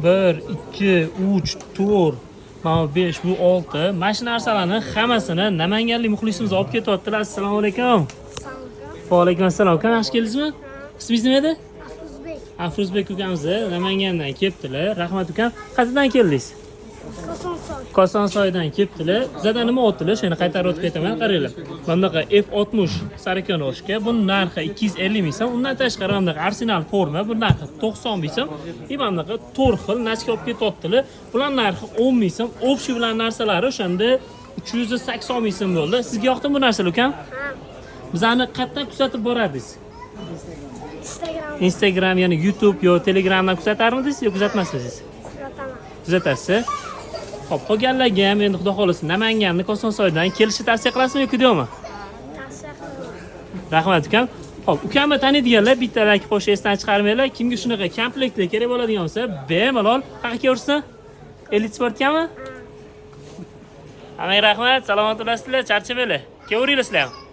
1, 2, 3, 4, mana bu 5, bu 6. Mana shu narsalarni hammasini namanganlik muxlisimiz olib ketyaptilar. Assalomu alaykum. Va alaykum assalom. Ukam, yaxshi keldingizmi? Ismingiz nima edi? Afruzbek. Afruzbek ukamiz Namangandan kelibdilar. Rahmat, ukam. Qayerdan keldingiz? Kosonsoy. Kosonsoydan kelibdilar. Bizlardan nima oldilar? Shuni qaytarib o'tib ketaman. Qaranglar. Mana bunaqa F60 сороконожка, buni narxi 250 ming so'm. Undan tashqari mana bunaqa Arsenal forma, buni narxi 90 ming so'm. И mana bunaqa 4 xil носки olib ketyaptilar. Bular narxi 10 ming so'm. Общий bilan narsalari o'shanda 380 ming so'm bo'ldi. Sizga yoqdimi bu narsalar, ukam? Ha. Bizani qayerdan kuzatib borardingiz? Instagram. Instagram, ya'ni YouTube yo Telegramdan kuzatarmidingiz yo kuzatmasmisiz? Kuzataman. Kuzatasiz. Xo'p, qolganlarga ham endi xudo xohlasa Namanganni Kosonsoydan kelishni tavsiya qilasizmi yoki yo'qmi? Tavsiya qilaman. Rahmat, ukam. Xo'p, ukamni taniydiganlar bitta like qo'shib esdan chiqarmanglar. Kimga shunaqa komplektlar kerak bo'ladigan bo'lsa, bemalol qayerga kelaversin? Elite Sportgami? Hammaga rahmat, salomat bo'lasizlar, charchamanglar. Kelaveringlar sizlar ham.